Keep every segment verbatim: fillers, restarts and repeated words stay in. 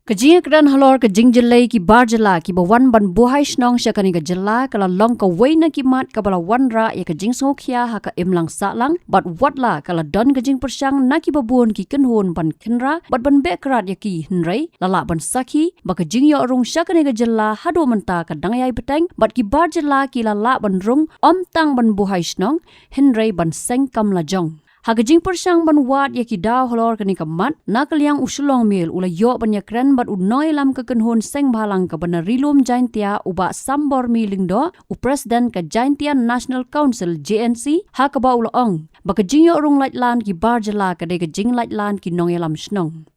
Ka jingïakren halor ka jingjyllei ki bar jylla kiba wan ban buhai shnong sha kane ka jylla ka la long kawei na ki mat kaba la wanrah ïa ka jingsngewkhia ha ka imlang sahlang, bad watla ka la don ka jingpyrshang na kiba bun ki kynhun ban khynra bad ban beh krad ïa ki, hynrei la lah ban sakhi ba ka jingïoh rung sha kane ka jylla haduh mynta ka dang ïai bteng, bad ki bar jylla ki la lah ban rung ym tang ban buhai shnong, hynrei ban seng kam lajong. Ha ka jingpyrshang ban wad ïa ki daw halor kane ka mat, na ka liang u Shillong Mail u la ïoh ban ïakren bad u nongïalam ka kynhun seng bhalang kaba na Ri-lum Jaintia, u Bah Sambormi Lyngdoh, u President ka Jaintia National Council, J N C, ha kaba u la ong ba ka jingïoh rung laitlan ki bar jylla ka dei ka jinglaitlan ki nongïalam shnong.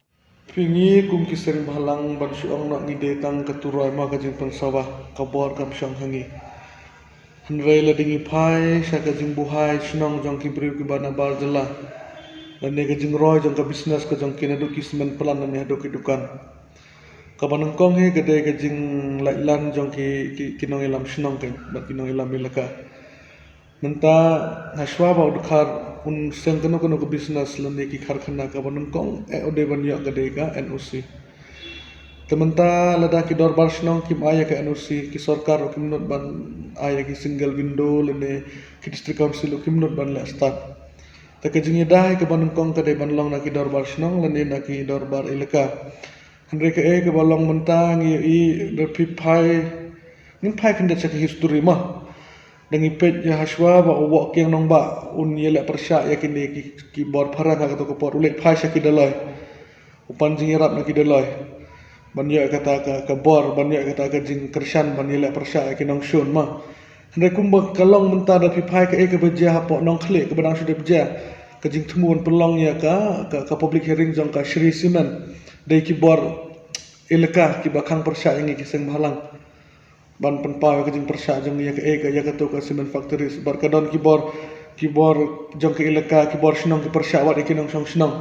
Phi, ngi kum ki seng bhalang ban shu ong noh ngi dei tang ka turoi ma ka jingpynsawa, ka bor kam shong ha ngi. Hynrei lada ngi phai sha ka jingbuhai shnong jong ki briew kiba na bar jylla, lane ka jingroi jong ka business ka jong ki, naduh ki cement plant lane haduh ki dukan, kaba nyngkong hi ka dei ka jinglaitlan jong ki, ki, ki nongïalam shnong, ki, bad ki nongïalam elaka. Mynta, hashwa ba u dkhar un seng kano kano ka business lane ki karkhana, kaba nyngkong eh u dei ban ïoh ka dei ka N O C. Te mynta lada ki dorbar shnong kim ai ïa ka N O C, ki sorkar ruh kim nud ban ai ïa ki single window lane ki district council ruh kim nud ban leh start. Te ka jingïada hi kaba nyngkong ka dei ban long na ki dorbar shnong lane na ki dorbar elaka. Hynrei kaei kaba long mynta ngi ïohi, da phi phai, ngin phai khyndiat sha ka history ma. Da ngi peit ïa hashwa ba u Woh Kiang Nangbah un ïaleh pyrshah ïa kine ki, ki bor phareng ha kato ka por, u leit phai sha ki Dolloi. U pan jingïarap na ki Dolloi ban ïoh kata ka, ka bor, ban ïoh kata ka jingkyrshan ban ïaleh pyrshah ïa ki nongshun ma. Hynrei kumba ka long mynta, da phi phai kaei kaba jia hapoh Nongkhlieh kaba dang shu dep jia, ka jingthmu ban pynlong ïa ka, ka, ka public hearing jong ka Shree Cement, dei ki bor elaka kiba khang pyrshah ïa ngi ki seng bhalang ban pynpaw ïa ka jingpyrshah jong ngi ïa kaei ka, ïa kato ka cement factories. Bad ka don ki bor, ki bor jong ka elaka, ki bor shnong ki pyrshah wat ïa ki nongshong shnong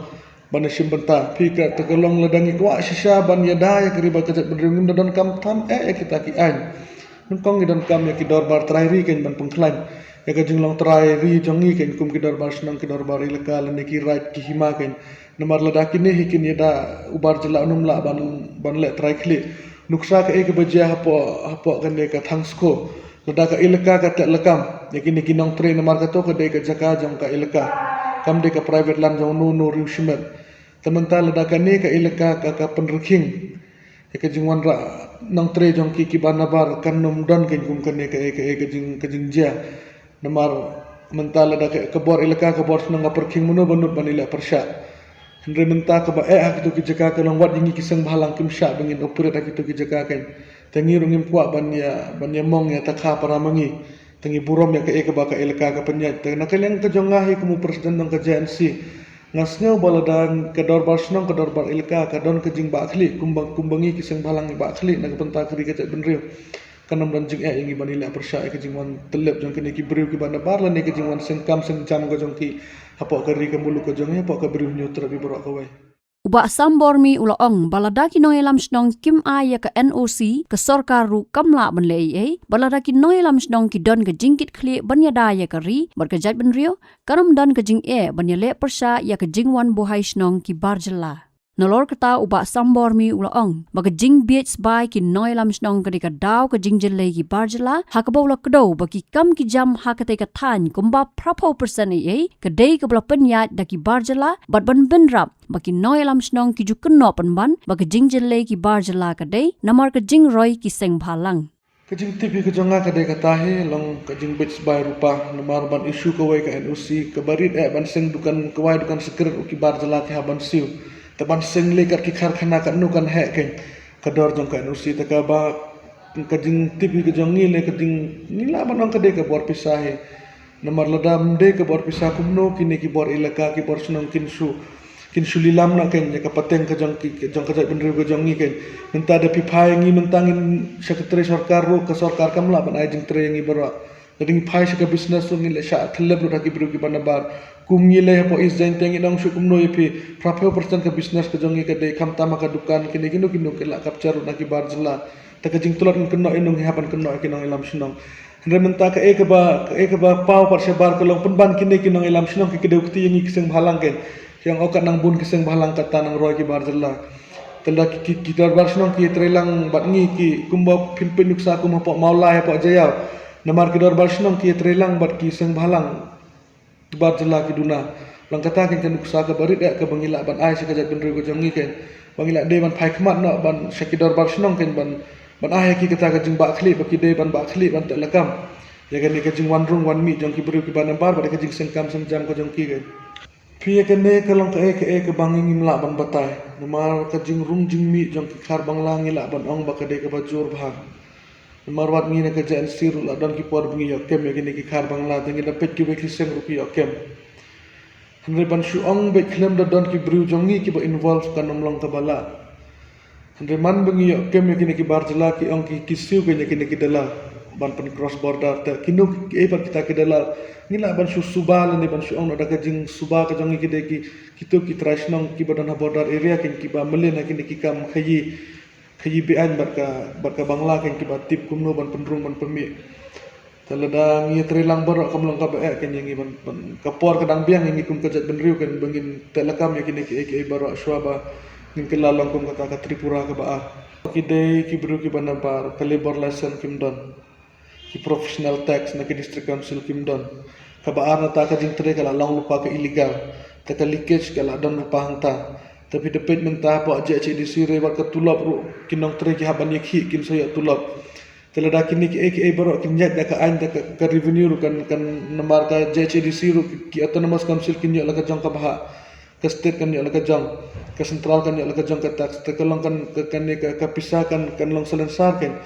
ban ïashim bynta. Phi, kata ka long lada ngi kwah shisha ban ïada ïa ka ri bad ka jaitbynriew, ngim da donkam tham eh ïa kita ki aiñ. Nyngkong ngi donkam ïa ki dorbar trai ri kein ban pynkhlaiñ ïa ka jinglong trai ri jong ngi kein, kum ki dorbar shnong, ki dorbar elaka lane ki raid, ki hima kein. Namar lada kine hi kin ïada, u bar jylla un ym lah ban, ban leh trai khlieh. Nuksa kaei kaba jia hapoh, hapoh kane ka Thangsko. Lada ka elaka ka teh lakam ïa kine ki nongtrei, namar kato ka dei ka jaka jong ka elaka, kam dei ka private land jong uno uno riewshimet. Te mynta lada kane ka elaka ka, ka pynrkhing ïa ka jingwanrah nongtrei jong ki, kiba nabar, kan ym don kein kum kane kaei kaei ka jing, ka jingjia. Namar mynta lada ka, ka bor elaka, ka bor shnong ka pyrkhing, mano ba nud ban ïaleh pyrshah? Hynrei mynta kaba eh ha kito ki jaka ka long wat ïa ngi ki seng bhalang kim shah ba ngin operate ha kito ki jaka kein. Te ngi ruh ngim kwah ban ïa, ban ïa mong ïa takha para ma ngi. Te ngi burom ïa kaei kaba ka elaka ka pynïaid. Te na ka liang ka jong nga hi kum u president jong ka J N C, nga sngew ba lada ka dorbar shnong, ka dorbar elaka ka don ka jingbahkhlieh, kumba, kumba ngi ki seng bhalang ngi bahkhlieh na ka bynta ka ri ka jaitbynriew, kan ym don jingeh ïa ngi ban ïaleh pyrshah ïa ka jingwan tyllep jong kine ki briew kiba nabar lane ka jingwan seng kam seng jam ka jong ki hapoh ka ri ka muluk ka jong ngi, hapoh ka Bri u Hynñiewtrep baroh kawei. U Bah Sambormi u la ong ba lada ki nongïalam shnong kim ai ïa ka N O C, ka sorkar ruh kam lah ban leh ei ei, ba lada ki nongïalam shnong ki don ka jingkitkhlieh ban ïada ïa ka ri bad ka jaitbynriew, kan ym don ka jingeh ban ïaleh pyrshah ïa ka jingwan buhai shnong ki bar jylla. Nalor kata, u Bah Sambormi u la ong ba ka jingbieit sbai ki nongïalam shnong ka dei ka daw ka jingjyllei ki bar jylla, ha kaba u la kdew ba ki kam ki jam ha katei ka thaiñ kumba phraphew percent ei ei ka dei kaba la pynïaid da ki bar jylla, bad ban bynrap ba ki nongïalam shnong ki ju kynnoh pynban ba ka jingjyllei ki bar jylla ka dei namar ka jingroi ki seng bhalang. Ka jingtip hi ka jong nga ka dei kata hi, long ka jingbeit sbai rupa, namar ban issue kawei ka N O C, kaba rit eh ban seng dukan kawei, dukan sikret u ki bar jylla ki hap ban siew. Te ban seng lei kat ki karkhana, katno kan heh kein ka dor jong ka N O C. Te kaba, ka jingtip hi ka jong ngi lei, ka jing, ngi lah ban ong ka dei ka bor pisa hi. Namar lada ym dei ka bor pisa, kumno kine ki bor elaka, ki bor shnong kin shu, kin shu lilam noh kein ïa ka pateng ka jong ki, jong ka jaitbynriew ka jong ngi kein. Mynta da phi phai, ngi mynta ngin sha ka trei sorkar ruh, ka sorkar kam lah ban ai jingtrei ïa ngi baroh. Lada ngi phai sha ka business ruh ngin leh shah tyllep lut ha ki briew kiba nabar. Kum ngi lei hapoh East Jaintia, ngi ong shuh kumno ïa phi, phraphew percent ka business ka jong ngi ka dei khamtam ha ka dukan, kine kino kino ki la capture lut na ki bar jylla. Te ka jingtlot ngin kynnoh ïa no, ngi hap ban kynnoh ïa ki nongïalam shnong. Hynrei mynta kaei kaba, kaei kaba paw pat shabar ka long pynban kine ki nongïalam shnong ki kdew kti ïa ngi ki seng bhalang kein. Ki ong, oh, kat nang bun ki seng bhalang, kata nang roi ki bar jylla. Te lada ki, ki, ki dorbar shnong ki ïatreilang bad ngi ki kumba phin peit nuksa kum hapoh Mawlai hapoh Jaïaw. Namar ki dorbar shnong ki ïatreilang bad ki seng bhalang bar jylla ki duna. Long kata keiñ ka nuksa kaba rit eh kaba ngi lah ban ai sha ka jaitbynriew ka jong ngi keiñ. Ba ngi lah dei ban phai khmat noh ban sha ki dorbar shnong keiñ ban, ban ai ha ki kata ka jingbahkhlieh ba ki dei ban bahkhlieh ban teh lakam ïa kane ka jingwan rung wan mih jong ki briew kiba nabar bad ïa ka jingseng kam seng jam ka jong ki keiñ. Phi, ïa kane ka long kaei kaei kaba ngi ngim lah ban batai. Namar ka jingrung jingmih jong ki Khar Bangla ngi lah ban ong ba ka dei kaba jur bha. Namar wat ngi na ka J N C ruh la don ki por ba ngi ïoh kem ïa kine ki Khar Bangla, te ngi da peit kiwei ki seng ruh ki ïoh kem. Hynrei ban shu ong beit khlem da don ki briew jong ngi kiba involve kan ym long kaba lah. Hynrei man ba ngi ïoh kem ïa kine ki bar jylla ki ong ki, ki siew keiñ ïa kine ki dalal ban pyn cross border, te kino kiei pat kita ki dalal. Ngi lah ban shu suba lane ban shu ong noh da ka jingsuba ka jong ngi ki dei ki, kito ki trai shnong kiba don ha border area keiñ kiba mlien ha kine ki kam khaïi, khaïi be-aiñ bad ka, bad ka Bangla keiñ kiba tip kumno ban pynrung ban pynmih. Te lada ngi ïatreilang baroh kam long kaba eh keiñ ïa ngi ban, ban, ka por ka dang biang ïa ngi kum ka jaitbynriew keiñ ba ngin teh lakam ïa kine kiei kiei baroh shuwa ba ngin kylla long kum kata ka Tripura kaba ar. Ki dei ki briew kiba nabar, ka labour license kim don, ki professional tax na ki district council kim don. Kaba ar, nangta ka jingtrei ka la long lypa ka illegal, te ka leakage ka la don lypa hangta. Te phi da peit mynta hapoh J H A D C ruh wat ka tulop ruh ki nongtrei ki hap ban ïakhih, kim sa ïoh tulop. Te lada kine kiei kiei baroh kin ïaid da ka aiñ, da ka, ka revenue ruh kan, kan namar ka J H A D C ruh ki, ki autonomous council kin ïoh la ka jong ka bhah, ka state kan ïoh la ka jong, ka central kan ïoh la ka jong ka tax, te ka long kan, ka, kane ka, ka pisa kan, kan long salonsar keiñ.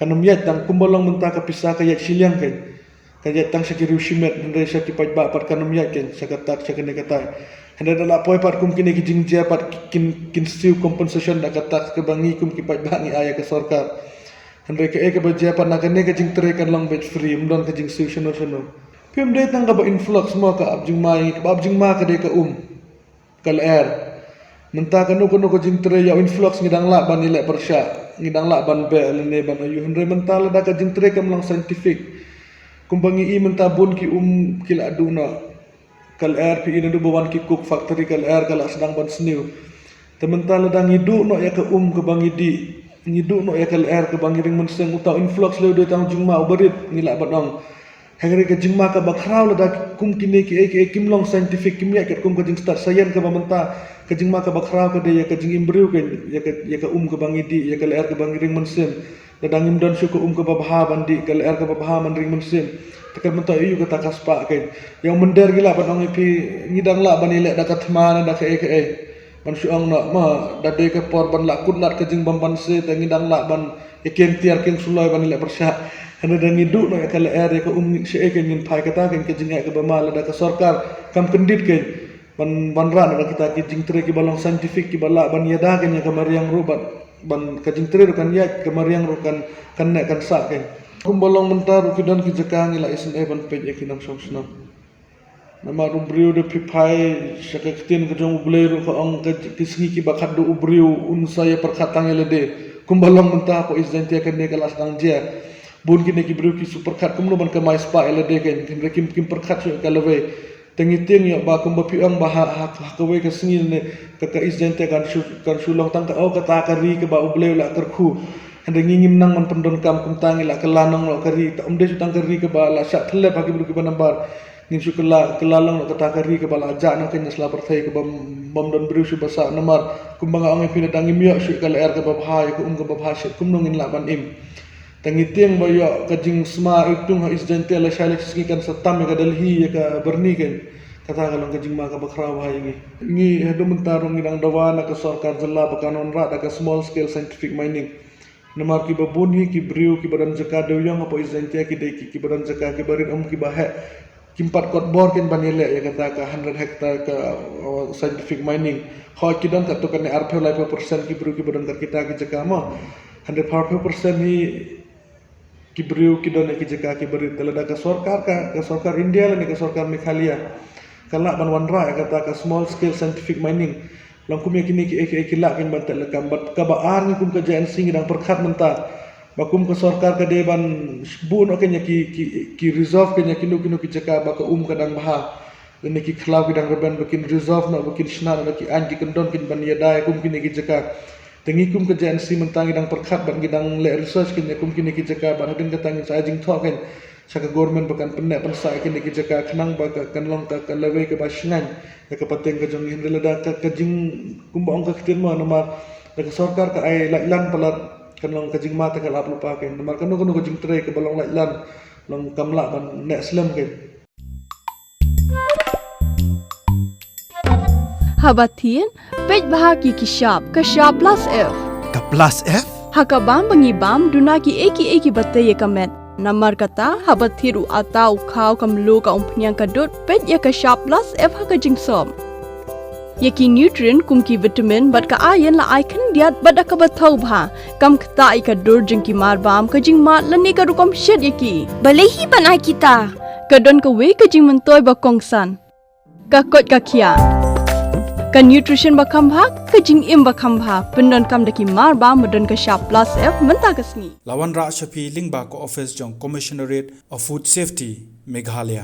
Kan ym ïaid tang kumba long mynta ka pisa ka ïaid shiliang keiñ. Ka ïaid tang sha ki riew shimet, hynrei sha ki paidbah pat kan ym ïaid keiñ, sha ka tax, sha kane katai. Hynrei da la poi pat kum kine ki jingjia pat kin, kin siew compensation da ka tax kaba ngi kum ki paidbah ngi ai ïa ka sorkar. Hynrei kaei kaba jia pat, na kane ka jingtrei kan long beit free, ym don ka jingsiew shano shano. Phim dei tang kaba influx mo ka ap jingma ïa ngi, kaba ap jingma ka dei ka um, ka lyer. Mynta kano kano ka jingtrei ïa u influx ngi dang lah ban ïaleh pyrshah, ngi dang lah ban beh lane ban ayu, hynrei mynta lada ka jingtrei kam long scientific, kumba ngi i mynta bun ki um ki la duh noh. Ka lyer phi i naduh ba wan ki coke factory ka lyer ka la sdang ban sniew. Te mynta lada ngi duh noh ïa ka um kaba ngi dih, ngi duh noh ïa ka lyer kaba ngi ring mynsiem, uta u influx lei u dei tang jingma uba rit, ngi lah ban ong. Hynrei ka jingma kaba khraw lada kum kine kiei kiei kim long scientific, kim ïaid katkum ka jingstad science kaba mynta, ka jingma kaba khraw ka dei ïa ka jingim briew keiñ, ïa ka, ïa ka um kaba ngi dih, ïa ka lyer kaba ngi ring mynsiem. Lada ngim don shuh ka um kaba bha ban dih, ka lyer kaba bha ban ring mynsiem, te kan mynta aïu kata ka spah keiñ. Ïa u mynder ngi lah ban ong ïa phi, ngi dang lah ban ïaleh da ka thma ne da kaei kaei. Ban shu ong noh ma, da dei ka por ban lah kut lad ka jingbym banse, te ngi dang lah ban ïa kieng tiar kieng suloi ban ïaleh pyrshah. Hynrei da ngi duh noh ïa ka lyer ïa ka um, shaei keiñ ngin phai? Kata keiñ ka jingeh kaba ma, lada ka sorkar kam kyndit keiñ ban, ban wanrah noh da kita ki jingtrei kiba long scientific kiba lah ban ïada keiñ ïa ka mariang ruh, ban, ban ka jingtrei ruh kan ïaid, ka mariang ruh kan, kan neh kan sah keiñ. Kumba long mynta ruh ki don ki jaka ngi la isynei ban peit ïa ki nongshong shnong. Namar u briew da phi phai sha ka ktien ka jong U Blei ruh ka ong ka, ki sngi kiba khatduh u briew un sa ïa pyrkhat tang ïa lade. Kumba long mynta hapoh East Jaintia kane ka la sdang jia. Bun kine ki briew ki shu pyrkhat kumno ban kamai spah ïa lade keiñ, hynrei kim, kim pyrkhat shuh ïa ka lawei. Te ngi tieng ïoh ba kumba phi ong ba ha, ha, ha kawei ka sngi ne ka, ka East Jaintia kan shu, kan shu long tang ka, oh, kata ka ri kaba U Blei u la kyrkhu. Hynrei ngi ngim nang ban pyndonkam kumta, ngi la kylla noh ka ri, te ym dei shu tang ka ri kaba la shah thlep ha ki briew kiba nabar. Ngin shu kylla, kylla long noh kata ka ri kaba la jah noh keiñ na sla pyrthei kaba bym don briew shuh ba sah. Namar kumba nga ong ïa phi, lada ngim ïoh shuh ïa ka lyer kaba bha, ïa ka um kaba bha, shet kumno ngin lah ban im? Te ngi tieng ba ïoh ka jingsma iwtung ha East Jaintia lashai lashisngi kan sa tam ïa ka Delhi, ïa ka Birni keiñ. Kata ka long ka jingma kaba khraw bha ïa ngi. Ngi haduh mynta ruh ngi dang dawa na ka sorkar jylla ba kan wanrah da ka small scale scientific mining. Namar kiba bun hi ki briew kiba don jaka dewïong hapoh East Jaintia ki dei ki, kiba don jaka kiba rit, ym kiba heh. Kim pat kot bor keiñ ban ïaleh ïa kata ka hundred hectare ka, uh, scientific mining. Hooid ki don katto katne arphew laiphew percent ki briew kiba don kat kita ki jaka mo. Hynrei arphew percent hi ki briew ki don ïa ki jaka kiba rit. Te lada ka sorkar ka, ka sorkar India lane ka sorkar Meghalaya ka lah ban wanrah ïa kata ka small scale scientific mining, long kum ïa kine kiei kiei ki lah keiñ ban teh lakam. Bad kaba ar, ngi kum ka J N C ngi dang pyrkhat mynta ba kum ka sorkar ka dei ban buh noh keiñ ïa ki, ki, ki reserve keiñ ïa kino kino ki jaka ba ka um ka dang bha, lane ki khlaw ki dang rben, ba kin reserve noh, ba kin shna noh da ki aiñ, ki kyndon keiñ ban ïada ïa kum kine ki jaka. Te ngi kum ka J N C mynta ngi dang pyrkhat bad ngi dang leh research kein ïa kum kine ki jaka bad hadien kata ngin sa ai jingthoh kein sha ka government ba kan pynneh pynsah ïa kine ki jaka khnang ba ka kan long ka, ka levy kaba shngaiñ ïa ka pateng ka jong ngi, hynrei lada ka, ka jing kumba ong ka ktien mo namar da ka sorkar ka ai laitlan palat kan long ka jingma te ka la ap lypa kein namar kano kano ka jingtrei kaba long laitlan long kam lah ban neh slem kein. Haba thied, peit bha ki ki shap, ka shap plus F. Ka plus F? Ha ka bam ba ngi bam, duna ki ei ki ei kiba tei ïa ka met. Namar kata, haba thied u atta, u khaw, ka mluh, ka umphniang, ka dud, peit ïa ka shap plus F ha ka jingsop. Ïa ki nutrient kum ki vitamin bad ka iron la ai khyndiat bad da kaba thaw bha. Kam ktah ïa ka dur jong ki mar bam, ka jingmad lane ka rukom shet ïa ki. Balei hi ban ai kita? Ka don kawei ka jingmyntoi ba kongsan. Ka koit ka khiah. Ka nutrition ba kham bha, ka jingim ba kham bha. Pyndonkam da ki mar bam ba don ka shap plus F mynta ka sngi. La wanrah sha phi lyngba ka office jong Commissionerate of Food Safety, Meghalaya.